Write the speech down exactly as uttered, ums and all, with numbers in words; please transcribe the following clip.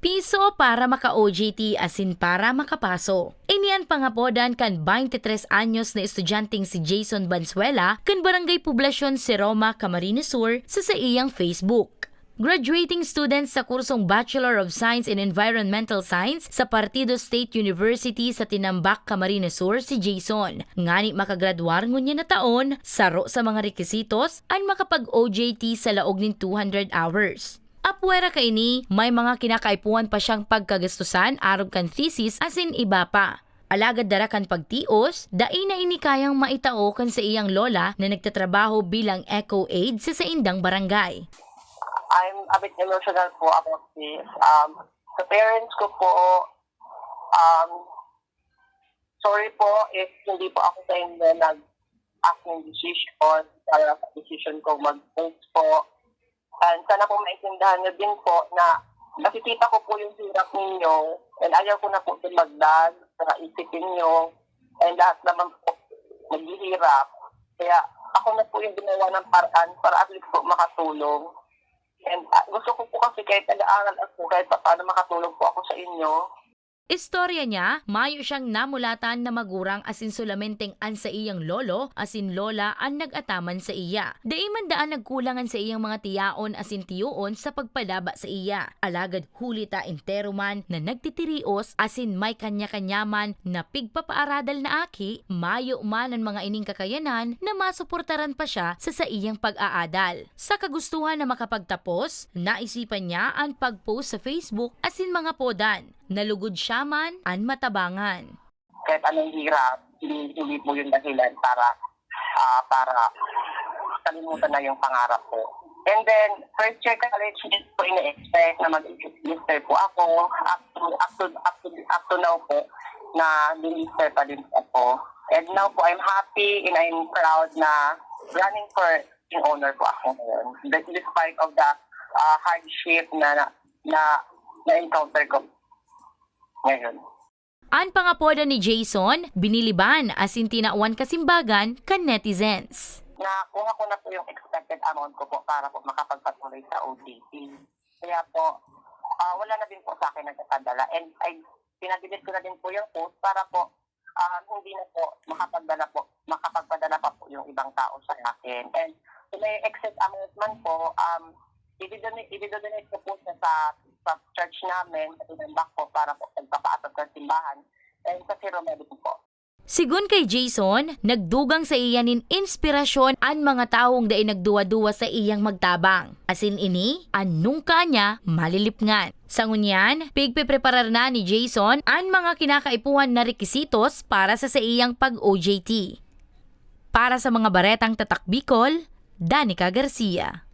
piso para maka-O J T asin para makapaso. Ini an pangapodan kan baynte tres anyos na estudyanteng si Jason Banzuela kan Barangay Poblacion Seroma, Camarines Sur, sa saiyang Facebook. Graduating student sa kursong Bachelor of Science in Environmental Science sa Partido State University sa Tinambac, Camarines Sur si Jason. Ngani makagradwar ngunyan na taon, saro sa mga rekisitos an makapag-O J T sa laog nin two hundred hours. Apwera kaini, may mga kinakaipuhan pa siyang pagkagastusan arog kan thesis asin iba pa. Alagad dara kan pagtios, dai na ini kayang maitao kan saiyang lola na nagtatrabaho bilang eco aid sa saindang barangay. I'm a bit emotional po about this. Um, sa parents ko po, um, sorry po if hindi po ako sa inyo nag-ask ng decision para sa decision ko mag-post po. And sana po maintindihan niyo din po na nakikita ko po yung hirap ninyo and ayaw ko na po din magdag sa isipin niyo and lahat naman po naghihirap. Kaya ako na po yung gumawa ng paraan para at least po makatulong. And uh, gusto ko po kasi kahit nag-aaral ako, kahit pa paano makatulong po ako sa inyo. Istorya niya, mayo siyang namulatan na magurang asin solamenteng an saiyang lolo asin lola an nag-ataman sa iya. Dai man daan nagkulang an saiyang mga tiyaon asin tiyoon sa pagpalaba sa iya. Alagad huli ta entero man na nagtitirios asin may kanya-kanya man na pigpapaaradal na aki, mayo man an mga ining kakayanan na masuportaran pa siya sa saiyang pag-aadal. Sa kagustuhan na makapagtapos, naisipan niya an pag-post sa Facebook asin mga podan. Nalugod siya man an matabangan. Kahit anong hirap, hindi, hindi po yung dahilan para ah, para kalimutan na yung pangarap ko. And then, first year college, hindi ko ina-expect na mag-minister po ako. Up to, up to, up to, up to now po, na minister pa din po ako. And now po, I'm happy and I'm proud na running for in honor po ako ngayon. Despite of the uh, hardship na na, na, na-encounter ko ngayon. An pangapodan ni Jason, biniliban asin tinawan kasimbagan kan netizens. Nakuha ko na po yung expected amount ko po para po makapagpatuloy sa O J T. Kaya po, uh, wala na din po sa akin nagkakadala. And I, pinadilit ko na din po yung post para po um, hindi na po makapagdala po, makapagpadala pa po yung ibang tao sa akin. And kung may excess amount man po, um, i-donate, i-donate ko po siya sa, sa church namin, sa Tinambak po, para po pagpapaatap ng simbahan. And sa Siro Medico po. Sigun kay Jason, nagdugang sa iya nin inspirasyon an mga tawong dai nagduwa-duwa sa iyang magtabang. Asin ini, an nungka niya malilipngan. Sa ngunyan, pigpipreparar na ni Jason an mga kinakaipuhan na rekisitos para sa saiyang pag-O J T. Para sa mga baretang Tatak Bicol, Danica Garcia.